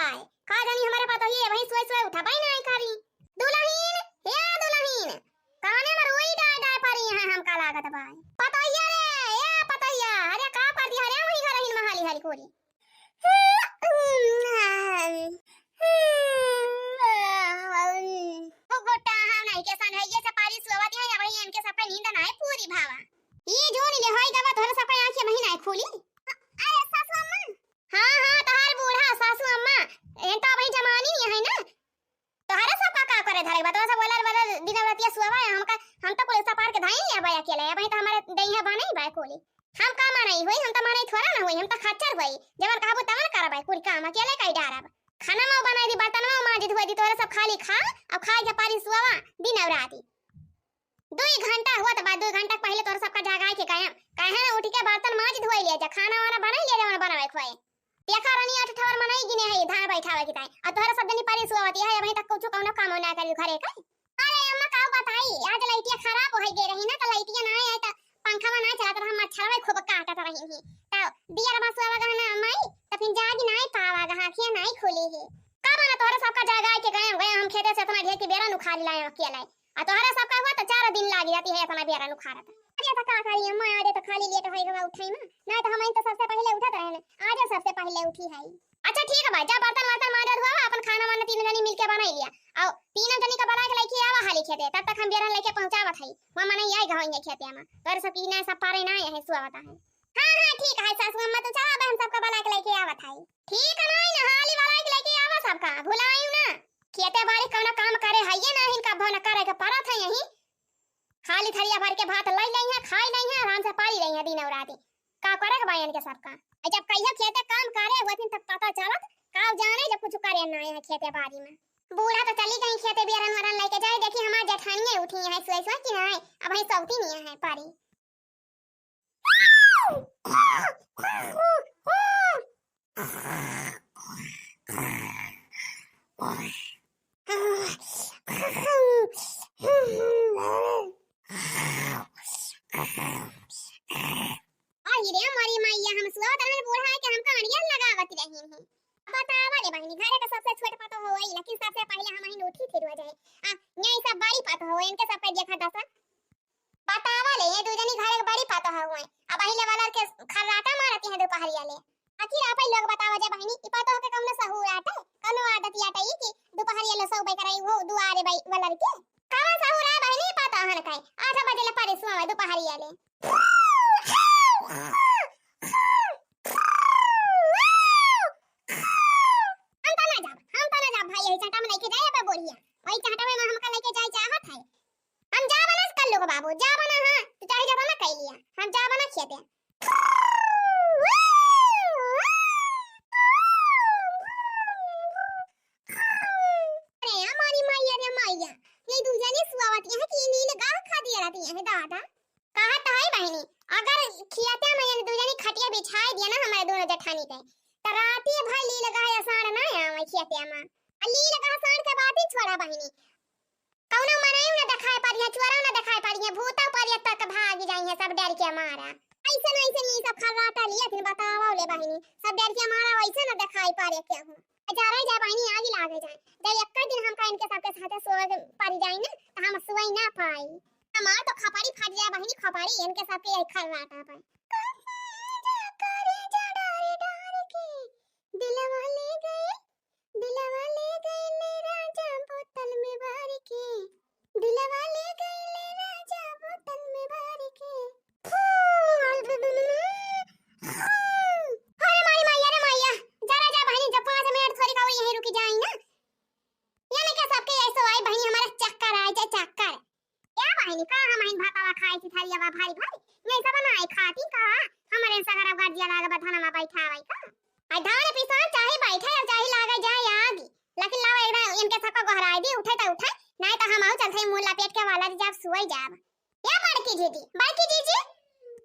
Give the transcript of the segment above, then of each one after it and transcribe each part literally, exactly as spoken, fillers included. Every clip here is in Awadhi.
आए। का जानी हमरे पतोहिया वही सोए सोए उठबइ नाहीं करी। दुलहिन, ए दुलहिन, काने में रोई डाय डाय परी हैं, हमका लागत बा। पतोहिया रे, ए पतोहिया, अरे का कर दिया रे, वही घर हिन महाली हरी कोरी। ओ गोटा, हम नहीं के सन है, ये सपारी सोवत है, अब इनके सबका नींद नाहीं पूरी भावा। ये जो नीले होई गवा, तोहरे सबका आँखें वही नाहीं खुली। अरे सासू अम्मा। हाँ, हाँ, तोहार बूढ़ा सासू अम्मा, एन तो अबहीं जमानी नहीं है ना। तोहरे सबका का करे धरे बा, तोहरे सब वाला, वाला दिन रतिया सुआवा है, हमका, हम तो कुल सपार के धाई लिया बा अकेले, अबहीं तो हमारे देहिया बा नहीं बा कुली। हम का मनई होई, हम तो मनई थोड़ा ना होई, हम तो खच्चर होई, जवन कहबू तवन करबै, कुल काम अकेले कई डारब। खाना माँ बनाई दी, बर्तन माँ मांज धोई दी, तोहरे सब खाली खा, अब खाए के पारी सुआवा दिन और राती। दुई घंटा हुआ तो बाद दुई घंटा पहले तोहरे सबका जगाए के कायम, काहे ना उठ के बर्तन मांज धोई लिया जा, खाना वाना बनाई लिया जा, बनावे खोए। देखा रानी, आठ ठवर मनई गिने है धान बैठावे के ताई, और तोहरे सब जनी पारी सुआवती है, अबहीं तक कुछ कौनो काम ना करी घरे का। अरे अम्मा, का बताई, आज लाइटिया खराब होइ गई रही ना, तो लाइटिया ना आए, तो पंखा में ना चलत रहा, मच्छर में खूब काटत रही ही, तो दिया रमा सुआवा गहना माई, तो फिर जागी नाहीं पावा गहा, आँखिया नाहीं खुली ही। का बना तोहरे सबका जगाए के गए, गए हम खेते से इतना ढेर के बेरन उखाड़ लाए, अकेले। आ तोहरा सबका हुआ तो चार दिन लागी जाती है इतना बेरन उखाड़त। अरे तो का करी अम्मा, आज तो खाली लेट होई गवा उठई में, नहीं तो हम तो सबसे पहले उठत रहे ना, आज सबसे पहले उठी है। अच्छा ठीक है भाई, जा बर्तन वर्तन मांजा धोवा, अपन खाना वाना तीन जनी मिलके बनाई लिया, और तीन जनी का बना के लेके आवा हाली खेते, तब तक हम बेरन लेके पहुंचावत है। वहाँ मने आई गवा ये खेते में, तोहरे सब की ना सब पारे ना है, सुआवत है। हाँ हाँ ठीक है सासू अम्मा, तो चला अब हम सबका बना के लेके आवत है। ठीक है ना, हाली बना के लेके आवा सबका, भुलायू ना। खेते बारी कौनो काम करे हइये ना, इनका भवन करे के पड़त है यहीं। खाली थरिया भर के भात लई लई है, खाई लई है, आराम से पारी रही है दिन और रात। का करे के बा इनके सबका? आ जब कहियो खेते काम करे हुआ दिन तब पता चलत, का जाने जब कुछ करे ना है खेते बारी में। बूढ़ा तो चली गई खेते, बेरन वरन लेके जाए, देखी हमार जेठानिये उठी है सोए सोए कि नहीं, अब वही सौती नहीं है पारी। अरे रे मोरी मैया, हम सुआवत रहन बूढ़ा है कि हमका अड़ियल लगावत रही है। बतावा रे बहिनी, घरे का सबसे छोट पतोह होई, लेकिन सबसे पहले हम ही उठी फिर हो जाए। आ, ये सब बड़ी पतोह होई, इनके सबके देखा दशा। बतावा ले, ये दू जनी घरे के बड़ी पतोह हुए। अब अही ले वाला के खर्राटा मारती हैं दोपहरिया ले। आखिर आप ही लोग बतावा जा बहिनी, ई पतोह के कौनो सहूर आटे, कौनो आदत आटे ई कि दोपहरिया ले सौ बैक रही हो दुआरे बाई वाला के? कौनो सहूर आ बहिनी पतोहन के? आठ बजे ले परे सुआवे दोपहरिया ले। हम तो ना जाब, हम तो ना जाब भाई, यही चाटा में लेके जाए अब बोरिया। वही चाटा में हमका लेके जाए चाहत है। हम जाब ना कल्लू के बाबू, जाब ना, हाँ, तू चाहे जाब ना कह लिया, हम जाब ना खेते। अरे हमारी मैया रे मैया, ये दू जनी सुआवत यहाँ की नील गाह खा दिया रहती है दादा। कहत है बहिनी, अगर खियाते में ये दू जनी खटिया बिछाए दिया ना हमारे दोनों जेठानी के, तो राती भर लील गाय असार ना आवे खियाते में। आ लील गाय असार के बात ही छोड़ा बहिनी, कौनो मनई न देखाए पड़िया, चोरौ न देखाए पड़िया, भूतौ परियत तक भाग जाइए सब डर के मारा। ऐसे न ऐसे नहीं सब खर्राटा लिया थिन बतावा ले बहिनी, सब डर के मारा वैसे न देखाए पड़े केहू। जा रहे जा बहिनी, आगे लागे जाए। जब एक दिन हमका इनके सबके साथे सोए पड़ जाए ना, तो हम सोए ना पाई। हमार तो खपड़ी फट जाए बहिनी, खपड़ी इनके सबके यही खर्राटा पर। दिलवा ले गए, दिलवा ले गए ले राजा बोतल में भर के, दिलवा ले गए ले राजा बोतल में भर के। अरे माई, माई, अरे माई, जा राजा बहिनी, जब पाँच मिनट थोड़ी का यहीं रुकी जाई ना। ये नहीं क्या सबके ऐसे आई बहिनी, हमारा चक्कर आए जाए चक्कर। क्या बहिनी, का हम आइन भातावा खाए थी थरियावा भारी भारी? ये सब ना आई खाती का? हमारे सगरा गर्जिया लागे बा धनमा बैठावे का। आई धान पिसान चाहे बैठे और चाहे लागे जाए आगी, लेकिन लावा एक ना इनके सबका गोहराए दी, उठे तो उठे, नहीं तो हम आऊ चलते मुँह लपेट के वाला जब सुई जाब। या बड़की जीजी, बड़की जीजी,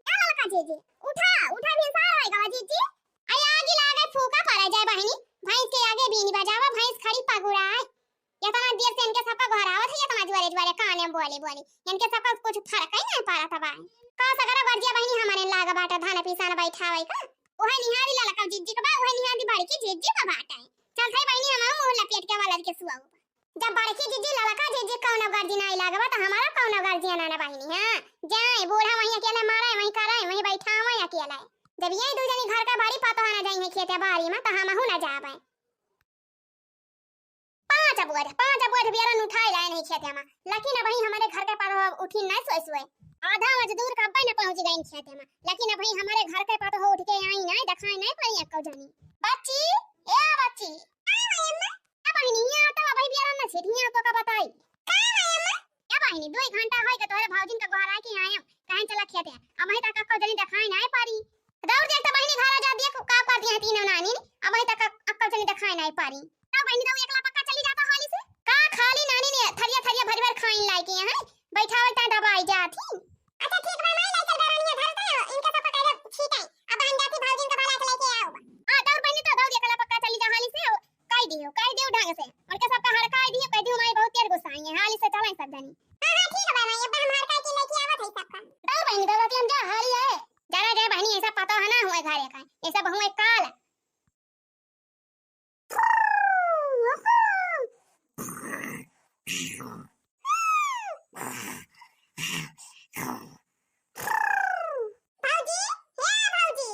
या ललका जीजी, उठा, उठा, भिनसार होए गवा जीजी। आई आगी लागे फूका पड़े जाए बहिनी, भैंस के आगे बीनी बजावा, भैंस खड़ी पगुराए। इतना देर से इनके सबका गोहरावत है, इतना जोरे जोरे काने में बोली बोली, इनके सबका कुछ फर्क ही नहीं पड़त बा। का सगरा गर्जिया बहिनी हमारे लाग बाटे धान पिसान बैठावे का, उहे निहारी ललका जीजी का बा, उहे निहारी बड़की जीजी का बाटे। चल थे खेते बारी मा, त हमहू ना जाबे। पाँच बोझ, पाँच बोझ बियरन उठाए लाए नहीं खेते मा, लेकिन अबहीं हमरे घर के पार उठी नहीं सोए सोए। आधा मजदूर का अब्बे न पहुँच गइन खेते मा, लेकिन अबहीं हमरे घर के पार उठ के आई नहीं, देखाई नहीं परी एक्को जनी। बच्ची, ए बच्ची। ए बहिनी, हियाँ तो अबहीं बियरन न छिट, हियाँ तो का बताई। ए बहिनी, दुई घंटा होई के तोहरे भौजिन के गोहराए के आयम, कहेन चला खेते। अबहीं तक एक्को जनी देखाई नहीं परी। दौड़ देख त बहिनी, घर आ जा, देख का कर दिया तीनों नानी ने, अबहीं तक अक-, अक्कल चली देखाए नहीं पारी। तब बहिनी, तब एकला पक्का चली जाता हाली से। का खाली नानी ने थरिया थरिया भर भर खाइन लाए के हैं, बैठा बैठा दबाई जात ही। अच्छा ठीक बा, मैं ले चल रानिया घर पे, इनके सब पकड़ छीटे। अब हम जाती भौजिन के भला के लेके आओ। हाँ, दौड़ बहिनी, तो दौड़ एकला पक्का चली जा हाली से, कह दियो, कह दियो ढंग से। उनके सबका हड़काई दियो, कह दियो माई बहुत तेज गुस्सा आई है, हाली से चलें सब जनी। हाँ, हाँ, ठीक बा माई, अब हम हड़काई के लेके आवत है सबका। दौड़ बहिनी, दौड़ के हम जा हाली है। जरा जय बहिनी, ऐसा पता है ना हुए घरे का, ऐसा बहु एक काल। भौजी, हे भौजी।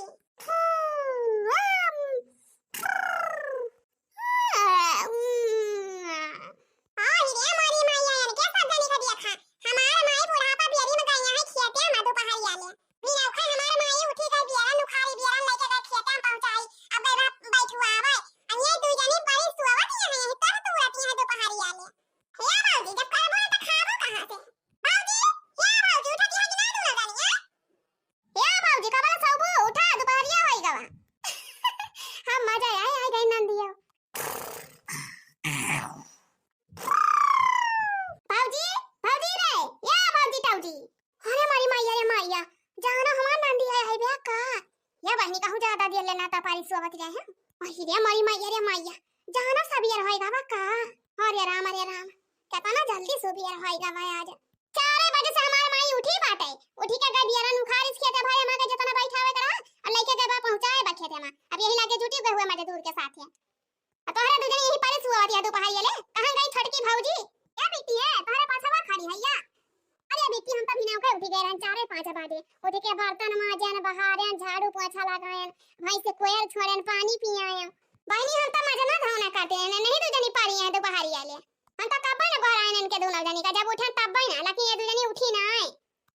आ, हिरे मोरी माई, इनके सब जनी का देखा। हमार माई बुढ़ापा बियरी में गई है खेते में दुपहरिया ले। बिनौखा हमार माई उठी गई, बियरन उखाड़ी, बियरन लेके गई खेते में पहुंचाई। अब गई बा बैठुआवे। आ ये दुई जनी बड़ी सुअवत ही है, यही तर तुरत ही है दुपहरिया ले। हे भौजी, जब करबो ना तो खाबो कहाँ से? भौजी, हे भौजी, उठत ही है कि ना दूनो जनी, हैं? ए भौजी, कबला सौबू, उठा, दुपहरिया होई गवा। हम मजा आए, आए गई नंदिया। भौजी, भौजी रे, ए भौजी टौजी। अरे मारी माइया रे माइया, जानो हमार नंदी है, है बे का? या बहिनी कहूँ ज्यादा देर ले ना त पारी सोवत रहे हैं। अहि रे मारी माइया रे माइया, जानो सबियर होई गवा का? अरे राम, अरे राम, केतना जल्दी सुबियर होई गवा आज। चारे बजे से हमार माई उठी बाटे, उठी के गई बियरन उखारिस खेते भरे मा के जेतना बैठावे के रहा, और लइके गई बा पहुँचाए बा खेते मा। अब यही लागे जुटी गए हुए मजदूर के साथ है। अब तोहरे दू जनी यही परे सुअवत या दुपहरिया ले, कहाँ गई छोटकी भौजी? ए बिट्टी है, तोहरे पाछवा खड़ी है या? अरे बिट्टी, हम तो बिना के उठी गए रहन, चारे पाँच बजे। उठी के बर्तन माजन, बहारन, झाड़ू पोछा लगायन, भैंस के कोयर छोड़न, पानी पियायन। बहिनी, हम तो मजना धौना करते रहन, नहीं दू जनी परी है दुपहरिया ले। हम तो कब्बे न गोहराइन इनके दोनों जनी का, जब उठे तब्बे ना, लेकिन ये दू जनी उठी ना आए।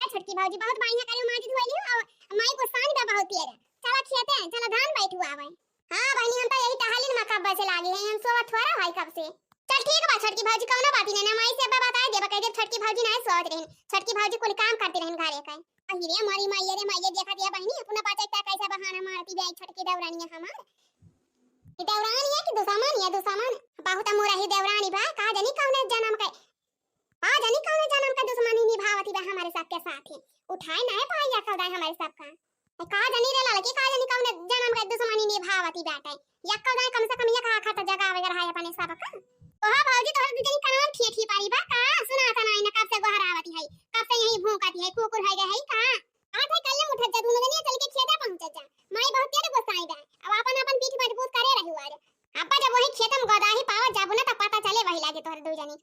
ए छोटकी भौजी, बहुत बढ़िया करे माजी धोई लियो, और माई को सान बा बहुत तेरा। चला खेते हैं, चला धान बैठुआवे। हाँ बहिनी, हम तो यही टहलिन मा कब्बे से लागे हैं, हम सोवत थोड़ा है कब से। चल ठीक बा छोटकी भौजी, कौनो बात नहीं ना, माई से अब्बे बताए देबा, कह देब छोटकी भौजी ना सोवत रहन, छोटकी भौजी कुल काम करती रहन घरे का। अहि रे मोरी माई रे माई, देखा दिया बहिनी, अपना बच्चा का कैसा बहाना मारती बे छोटकी देवरानिया हमार। ई देवरानी है कि दुश्मन है? दुश्मन। बहुत मुरही देवरानी बा, का जानी कौने जन्म के, का जानी कौने जन्म के दुश्मनी निभावती बा हमारे सबके साथे। उठाए नाहीं पाई अकल दाई हमारे सबका। ए, का जानी रे ललकी, का जानी कौने जन्म के दुश्मनी निभावती बाटे। यक्का दाई कम से कम एक आखा त जगावे के रहा अपने सबका। ओहो भौजी, तोहरे दू जनी कनवा ठिया ठी पारी बा का? सुनाता नाहीं ना, कब से गोहरावती है, कब से यहीं भूंकती है, कुकुर है गए है का? आ थे कल्ले उठत जा, दोनों जनिया चल के खेते पहुँचत जा। माई बहुत तेज गोसाई बा, अब आपन आपन पीठ मजबूत करे रही हुआ रे। अब्बा जब वही खेते में गोदाही पावत जाबू ना, तब पता चले वही लागे तोहरे दू जनी।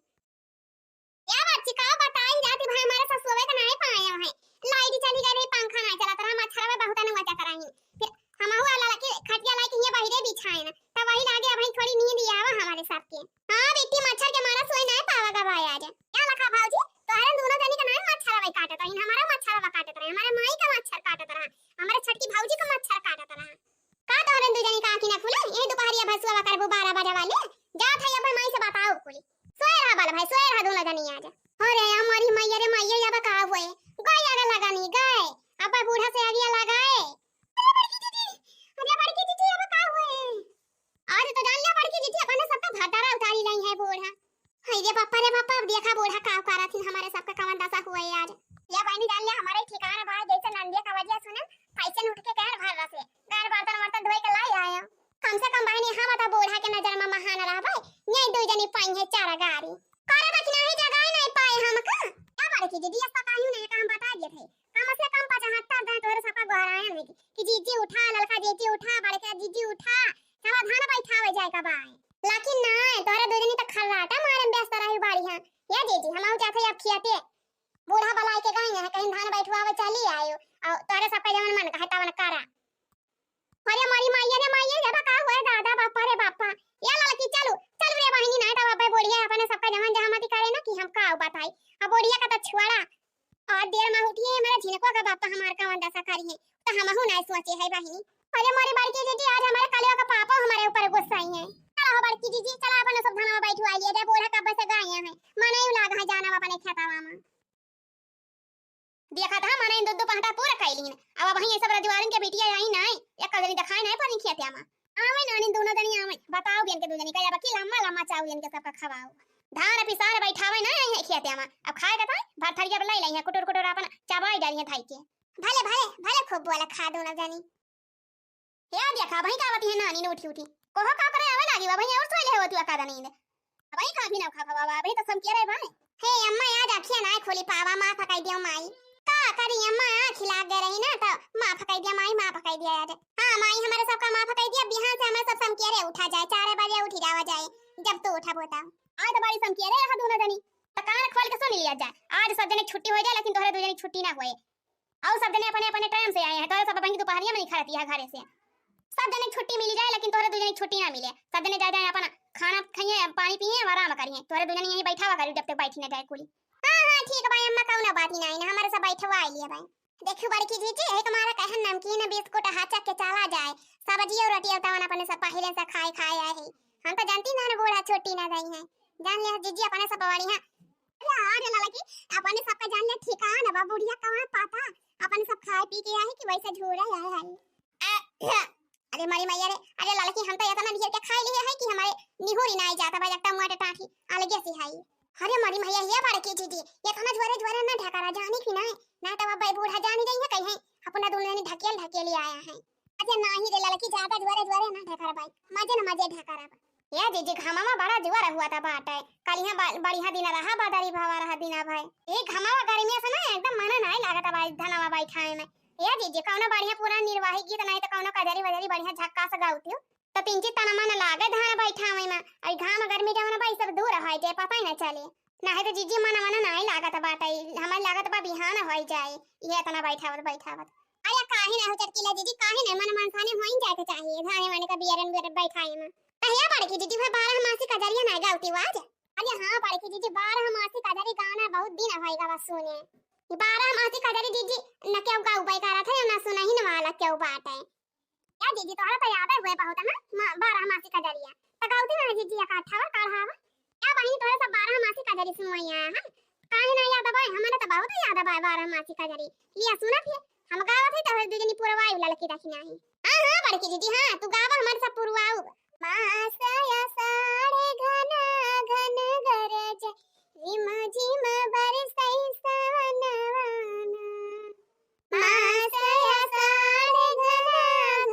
या बच्ची, का बताई, रात भर हमारे साथ सोवे के नाहीं पाए हैं। लाइट चली गई रही, पंखा नाहीं चलत रहा, मच्छरवा बहुत न मजा कराई। फिर हमहू वाला के खटिया लाई के हियाँ बहिरे बिछाए ना, तब वही लागे अब थोड़ी नींद आवा हमारे सबके। हाँ बेटी, मच्छर के मारा सोए नाहीं पावा गवा आज। या लखा भौजी, तोहरे दोनों जनी के नाहीं मच्छरवा काटत रही, हमारा मच्छरवा काटत रहे, हमारे माई का मच्छर काटत रहा, हमारे छोटकी भौजी का मच्छर काटत रहा। का तोहरे दू जनी का आँखी ना खुले? ये दुपहरिया भर सोवा करबू बारह बजे वाले। जात है अब माई से बताओ कुली। सोए रहा बाल भाई, सोए रहा दोनों जनी आज। अरे या मोरी मैया रे मैया, अब का हुए? गए आगे लगानी, गए। अब बूढ़ा से आगे लगाए। अरे बड़की दीदी, अरे बड़की दीदी, अब का हुए? आज तो जान लिया बड़की दीदी, अपने सबका भतारा उतारी लाई है बूढ़ा। हाय रे बापा रे बापा, अब देखा बूढ़ा का करत हिन, हमारे सबका कवन दशा हुए आज। या बहिनी जान लिया, हमारे ठिकाना बा, जैसे नंदिया का वजह सुने, फैशन उठ के कहर भर रसे, गैर बर्तन वर्तन धोए के लाई आया। कम से कम बहिनी हम तो बूढ़ा के नजर में महान रहबे, ये दू जनी पाई है चारा गारी। करे बा कि नाहीं, जगाए नाहीं पाए हमका। या बड़की दीदी, ऐसा काहे नहीं, काम बता दिए थे। कम से कम पचहत्तर दिन तोहरे सबका गोहराया नहीं कि, कि जीजी उठा, ललका जीजी उठा, बड़का जीजी उठा, चला धान बैठावे जाए का बाय। लेकिन ना, तोहरे दू जनी तो खर्राटा मारे में व्यस्त रही बाड़ी हैं। या जीजी, हम आऊ जाते अब खियाते। बूढ़ा बलाई के गई है, कहीं धान बैठवावे चली आयो, और तोहरे सबका जवन मन कहे तवन करा। अरे मोरी माइया रे माइया, जब बहिनी। अरे मोरी बड़की जीजी, आज हमरे कलवा का पापा हमरे ऊपर गुस्सा ही है। चला हो बड़की जीजी, चला अपने सब धनवा बैठवा लिए जाए, बूढ़ा कब से गाय है, मनई लाग है जाना अपने खेतवा में। देखा था, मनई दू दू पहटा पूरा कइलीन। अब वहीं ये सब रजवारिन के बिटिया आई नाई, एक जनी देखाई नाई पड़ी खेतिया में। आवे नानी दोनों जनी आवे, बताओ बियन के दू जनी का अब की लम्मा लम्मा चाउर इनके सबका खवाओ। धान पिसान बैठावे ना आई है खेतिया में, अब खाए के ताई भर थरिया पर लई लई है, कुटुर कुटुर अपन चबाई डाली है थाई के। भले भले भले खूब बोला खा दोनों जनी। हे देखा, अबहीं का आवत है नानी ने उठी उठी। कोहो का करे आवे लागी, अबहीं और सोइले होती का नींद। अबहीं का भी ना खा खवा, अबहीं तो समकेरे बाय। हे अम्मा, आज अखिया नाय खोली पावा, माफ कई दियो माई। का करी अम्मा, आँखी लाग गए रही ना, तो माफ कई दिया माई, माफ कई दिया आज। हाँ माई, हमारे सबका माफ कई दिया, बिहान से हमारे सब समकेरे उठा जाए, चार बजे उठी जावा जाए, जब तू उठा बोता। आज तो बड़ी समकेरे रहा दोनों जनी, तो कान खोल के सुन लिया जाए। आज सब जने छुट्टी हो जाए, लेकिन तोहरे दू जनी छुट्टी ना होए। और सब जने अपने अपने टाइम से आए हैं, तोहरे सब बहिन दोपहरिया में नहीं खरती है घरे से। सब जने छुट्टी मिली जाए, लेकिन तोहरे दू जने छुट्टी ना मिले। सब जने जाए जाए अपन खाना खाइए, पानी पिए और आराम करिए। तोहरे दू जने यहीं बैठा हुआ करी जब तक बैठी ना जाए कुली। हाँ हाँ ठीक बा अम्मा, कौनो बात ही नहीं ना, हमारे सब बैठवा लिए भाई। देखू बड़की जीजी, एक मारा कहन नमकीन बिस्कुट हाचा के चला जाए, सब्जी और रोटी और तवन अपने सब पहले से खाए खाए आए है। हम तो जानती ना बूढ़ा छुट्टी ना जाई है, जान ले जीजी अपने सब बढ़िया। अरे हाँ रे ललकी, अपने सबका जान ले ठिकान बा, बुढ़िया कहाँ पाता, अपने सब खाए पी के आए कि वैसे झूरे आए हैं। अरे मरी मैया रे, अरे ललकी हम तो इतना निहर के खाए लिए है कि हमारे निहोरी ना आई जाता बा, एकदम मोटे टाठी अलगे से है। अरे मरी मैया, ये बड़की जीजी, इतना जोरे जोरे ना ढकरा जानी कि नहीं, ना तो अब बूढ़ा जानी जाइए कहीं अपना दुल्हन ढकेल ढकेल आया है। अरे नाही रे ललकी, ज्यादा जोरे जोरे ना ढकरा भाई, मजे न मजे ढकरा। ए जीजी, घमवा बड़ा जुआ रहुआ था बाटे। कल यहाँ बा-, बढ़िया दिन रहा, बादरी भवा रहा दिन भाई। ए घमवा गर्मी से ना एकदम मन नाई लागत बा धनवा बैठाए में। ए जीजी, कौनो बढ़िया पुरान निर्वाही गीत नहीं तो कौनो कजरी वजरी बढ़िया झक्कास गाउती हो। तो तीन चार तना मन लागे धान बैठावे में। अई घाम गर्मी जवन बा, ई सब दूर है जे पता ही ना चले। नाही तो जीजी मन मन नाई लागत बाटे, हमार लागत बा बिहान होई जाए। ये इतना बैठावत बैठावत। अरे काहे ना हो चटकीला दीदी, काहे ना मन मनसाने होइन जाए के चाहिए, धाने वाने का बियरन बियरन बैठाए में। कहिया बड़की दीदी भाई बारह मासी कजरिया ना गावती आज? अरे हाँ बड़की दीदी, बारह मासी कजरी गाना बहुत दिन होई गवा सुने। बारह मासी कजरी दीदी न केहू गाऊ बाई करा था, ना सुनही न वाला केहू बाटे। या दीदी तोहरा तो याद है हुए बहुत ना, मा-, बारह मासी कजरिया। तो गावती ना दीदी इकट्ठा और काढ़ावा। या बहिनी तोहरे सब बारह मासी कजरी सुनवाई आया है। काहे ना याद बा, हमारे तो बहुत याद बा बारह मासी कजरी। लिया सुना फिर, हम गावत है तो दू जनी पुरवाई ललकी दखिना है। हाँ हाँ बड़की दीदी, हाँ तू गावा, हमारे सब पुरवाऊ। मास आषाढ़ घना घन गरज, रिम झिम बरसै सवनवाना। मास आषाढ़ घना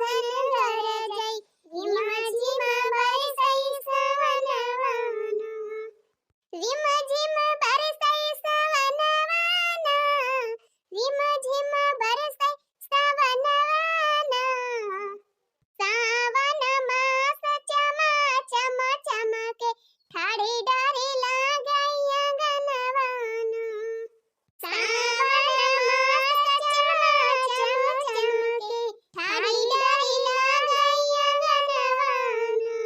घन गरजै, रिम झिम बरसै सवनवाना। रिम झिम बरसै सवनवाना, रिम झिम बरसै सवनवाना। सावन मास चमा चम चमके, ठाढ़ी डाढ़ी लागै अंगनवाना। सावन मास चमा चम चमके, ठाढ़ी डाढ़ी लागै अंगनवाना।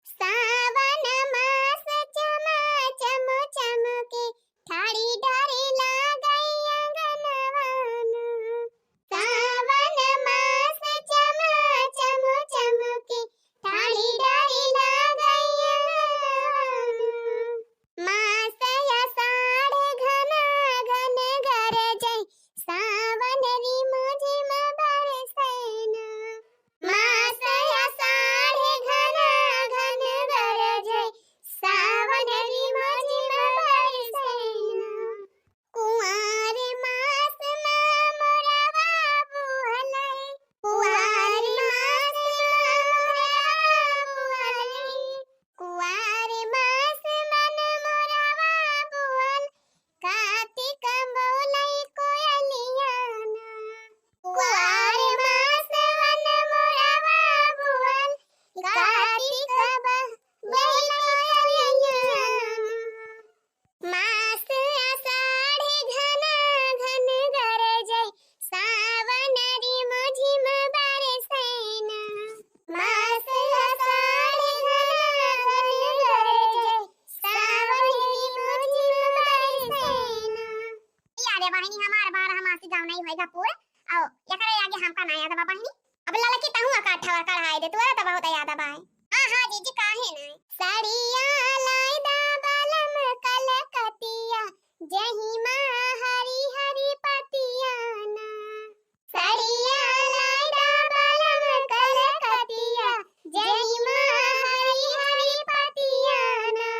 सावन मास चमा चम चमके, ठाढ़ी डाढ़ी लागै अंगनवाना। सावन मास चमा चम चमके, ठाढ़ी डाढ़ी लागै अंगनवाना। मास आषाढ़ घना घन गरजै, सावन रिम झिम बरसै ना। मास आषाढ़ घना घन गरजै, सावन रिम झिम बरसै ना। कुंवार मास मा मोरवा बोलै, कुंवार मास मा मोरवा बोलै, कुंवार मास मन मोरवा बोल, कातिक बोलै कोयलिया ना। कुंवार मास मन मोरवा बोल, कातिक ब-, बोलै कोयलिया ना। मास आषाढ़ घना घन गरजै, सावन रिम झिम बरसै ना। मास आषाढ़ घना घन गरजै, सावन रिम झिम बरसै ना। या रे बहिनी, हमार बारह मासी गाँव नहीं होएगा पूरा। आओ, एकरे आगे हमका ना याद बा बहिनी। जे तोरा त बहुत याद आवे। हाँ, हाँ, जीजी, काहे ना? साड़िया लाई दा बलम कलकतिया, जहिमा हरी हरी पतिया ना। साड़िया लाई दा बलम कलकतिया, जहिमा हरी हरी पतिया ना।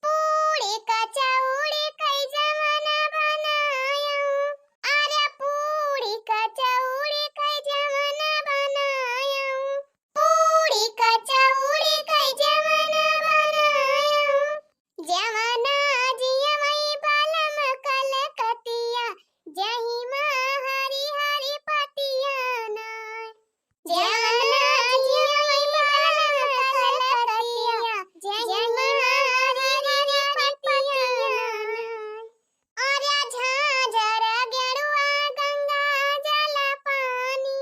पूड़ी कचौड़ी कई जवन बनायऊ, अरे पूड़ी कचौड़ी कई जवन बनायऊ, पूड़ी कचौड़ी कई जवन बनायऊ, जवना जियवई बलम कलकतिया, जहिमा हरी हरी पतिया ना। जवना जियवई बलम कलकतिया, जहिमा हरी हरी पतिया ना। अरे झांझर गेरुआ गंगा जल पानी,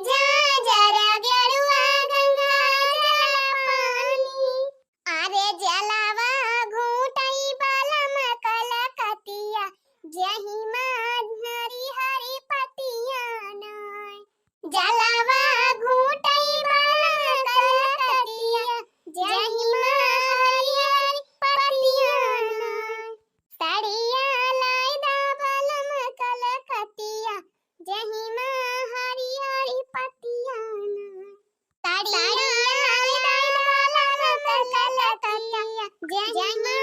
झांझर गेरुआ गंगा जल पानी। अरे जलवा घूटई बलम कलकतिया, जहिमा हरी हरी पतिया ना। जलवा घूटई बलम कलकतिया, जहिमा हरी हरी पतिया ना। साड़िया लाई दा बलम कलकतिया, जहिमा हरी हरी पतिया ना। साड़िया लाई दा बलम कलकतिया, जहिमा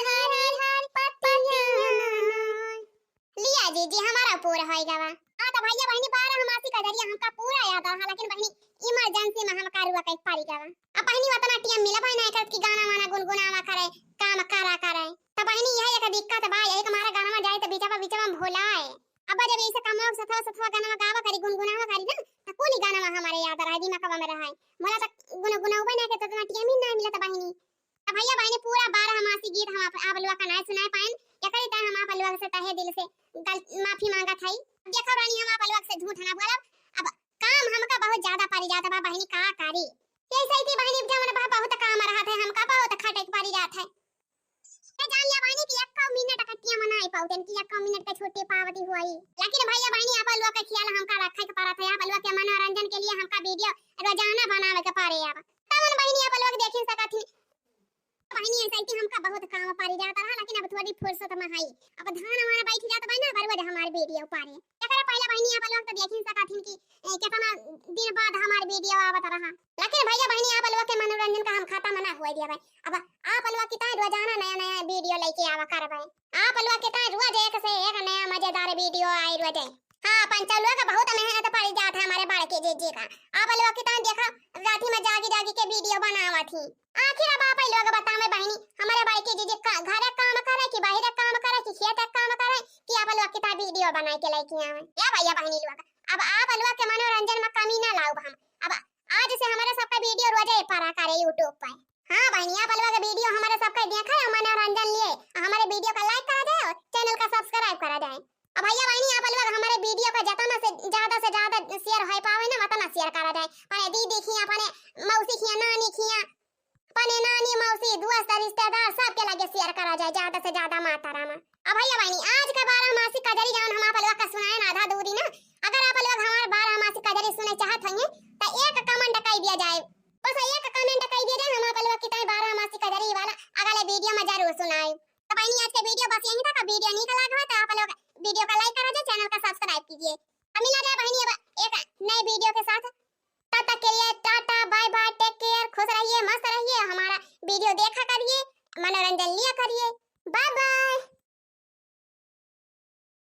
हरी हरी पतिया ना। लिया जीजी, हमारा पूरा होई गवा। हाँ, तो भैया बहिनी, बारह मासी कजरिया हमका पूरा याद रहा, लेकिन बहिनी, emergency में हमका रुआ कई पड़ी गवा। अब बहिनी, उतना time मिला बहिनी, एकर की गाना वाना गुनगुनावा करे, काम करा करे। तो बहिनी, यही एक दिक्कत बा, यही के मारा गाना जाए तो बीचवा बीचवा में भुलाए। अब जब ऐसे कमवा सथवा सथवा गाना गावा करी, गुनगुनावा करी ना, तो कुल गाना हमारे याद रहे, दिमागवा में रहे। भला तो गुनगुनावे ना के तो उतना time ही ना मिला तो बहिनी। तो भैया बहिनी, पूरा बारह मासी गीत हम आप, आप लोग का नाय सुनाए पाएन, एकरे ताई हम आप लोग से तहे दिल से गल-, माफी मांगत हई। देखो रानी, हम आप लोग से झूठ ना बोलब। अब काम हमका बहुत ज्यादा पड़ी जात बा बहिनी, का करी? ऐसे ही थी बहिनी, जवन बा बहुत काम रहत है, हमका बहुत खटे के पड़ी जात है। ये जान लिया बहिनी कि एक मिनट कटिया मनाई पाउतेन कि एक मिनट के छुट्टी पावती हुई। लेकिन भैया बहिनी, आप लोग के ख्याल हमका रखे के पड़त है, आप लोग के मनोरंजन के लिए हमका video रोजाना बनावे के पड़े। अब तमन बहिनी आप लोग देखिन सकत ही, बहिनी, ऐसा ही कि हमका बहुत काम पड़ी जात रहा, लेकिन अब थोड़ी फुर्सत में हई। अब धान हमारा बैठ जात बा ना, अब रोज हमार video पारे। एकरा पहले बहिनी आप लोग तो देखिन सकत हिन कि, ए, कितना दिन बाद हमार video आवत रहा। लेकिन भैया बहिनी, आप लोग के मनोरंजन का हम खत्म ना हुए दिया भाई। अब आप लोग की ताई रोजाना नया नया video लेके आवा करबे। आप लोग की ताई रोज एक से एक नया मजेदार video आई रोजे। हाँ, पंचौ लोग बहुत मेहनत पड़ी जात है हमारे बड़के जीजी का। आप लोग की ताई देखा, राती में जागी जागी के video बनावत ही। आखिर अब आप लोग बतावे बहिनी, हमारे बड़के जीजी का घरे काम करे कि बाहरे काम करे कि खेत काम करे कि आप लोग कितना video बनाए के लेके आवे? या भैया बहिनी लोग, अब आप लोग के मनोरंजन में कमी ना लाउब हम। अब आज से हमारे सबका video रोजे पड़ा करे YouTube पे। हाँ बहिनी, आप लोग video हमारे सबका देखा है, मनोरंजन लिए हमारे video का like करा जाए और channel का subscribe करा जाए। अब भैया बहिनी, आप लोग हमारे video का जितना से ज्यादा से ज्यादा share हो पावे ना, उतना share करा जाए। अपने दीदी खिया, अपने मौसी खिया, नानी खिया, अपने नानी, मौसी, दोस्त, रिश्तेदार, सबके लगे share करा जाए ज्यादा से ज्यादा मात्रा में। अब भैया बहिनी, आज का बारह मासी कजरी जौन हम आप लोग का सुनाए ना आधा दूरी ना, अगर आप लोग हमारे बारह मासी कजरी सुने चाहत होंगे तो एक comment कर दिया जाए, बस एक comment कर दिया जाए, हम आप लोग की ताई बारह मासी कजरी वाला अगले video में जरूर सुनाए। तो बहिनी, आज के video बस यहीं तक। Video नीक लागत है तो आप लोग video का like करा जाए, channel का subscribe कीजिए। तो मिला जाए बहिनी अब एक नए video के साथ। तब तक के लिए टाटा, bye bye, take care, खुश रहिए, मस्त रहिए, हमारा video देखा करिए, मनोरंजन लिया करिए। Bye bye।